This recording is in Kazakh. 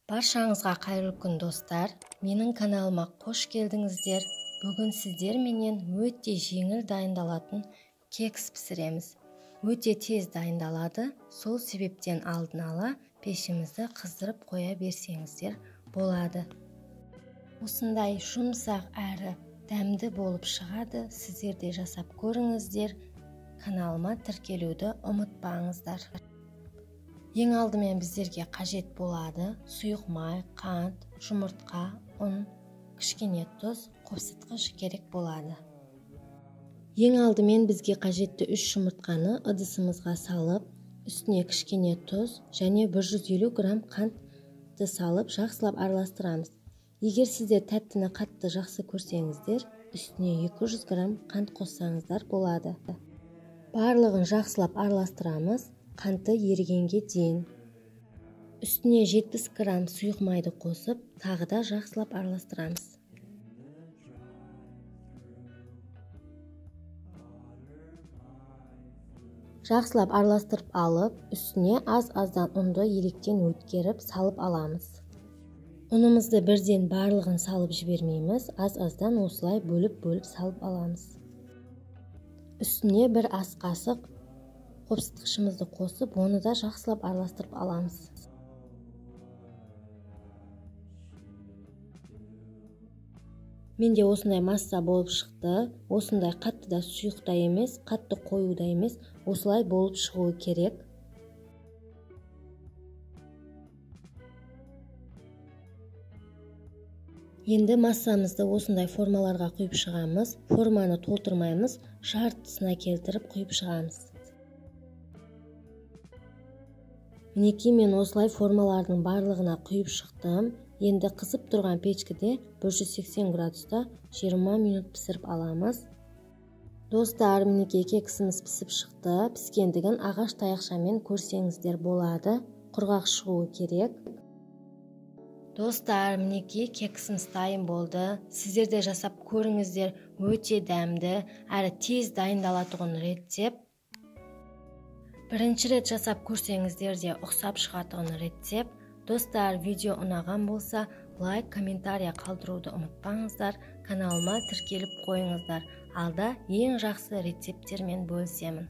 Баршаңызға қайырлы күн, достар. Менің каналыма қош келдіңіздер. Бүгін сіздерменен өте жеңіл дайындалатын кекс пісіреміз. Өте тез дайындалады. Сол себептен алдын ала пешімізді қыздырып қоя берсеңіздер болады. Осындай жұмсақ әрі дәмді болып шығады. Сіздер де жасап көріңіздер. Каналыма тіркелуді ұмытпаңыздар. Ең алдымен біздерге қажет болады сұйық май, қант, жұмыртқа, ұн, кішкене тұз, қопсытқыш керек болады. Ең алдымен бізге қажетті 3 жұмыртқаны ыдысымызға салып, үстіне кішкене тұз және 150 грамм қантты салып жақсылап араластырамыз. Егер сіздер тәттіні қатты жақсы көрсеңіздер, үстіне 200 грамм қант қоссаңыздар болады. Барлығын жақсылап араластырамыз. Қанты ерігенге дейін. Үстіне 70 грамм сұйық майды қосып, тағы да жақсылап араластырамыз. Жақсылап араластырып алып, үстіне аз-аздан ұнды електен өткеріп салып аламыз. Ұнымызды бірден барлығын салып жібермейміз, аз-аздан осылай бөліп-бөліп салып аламыз. Үстіне бір ас қасық қопсытқышымызды қосып, оны да жақсылап араластырып аламыз. Менде осындай масса болып шықты. Осындай қатты да сұйық та емес, қатты қою да емес, осылай болып шығуы керек. Енді массамызды осындай формаларға құйып шығамыз. Форманы толтырмаймыз, жартысына келтіріп құйып шығамыз. Мінекей мен осылай формалардың барлығына құйып шықтым. Енді қызып тұрған печкеде 180 градуста 20 минут пісіріп аламыз. Достар, мінекей кексіміз пісіп шықты. Піскендігін ағаш таяқшамен көрсеңіздер болады. Құрғақ шығуы керек. Достар, мінекей кексіміз дайын болды. Сіздер де жасап көріңіздер. Өте дәмді, әрі тез дайындалатұғын рецепт. Бірінші рет жасап көрсеңіздер де ұқсап шығатұғын рецепт. Достар, видео ұнаған болса, лайк, комментария қалдыруды ұмытпаңыздар. Каналыма тіркеліп қойыңыздар. Алда ең жақсы рецепттермен бөлісемін.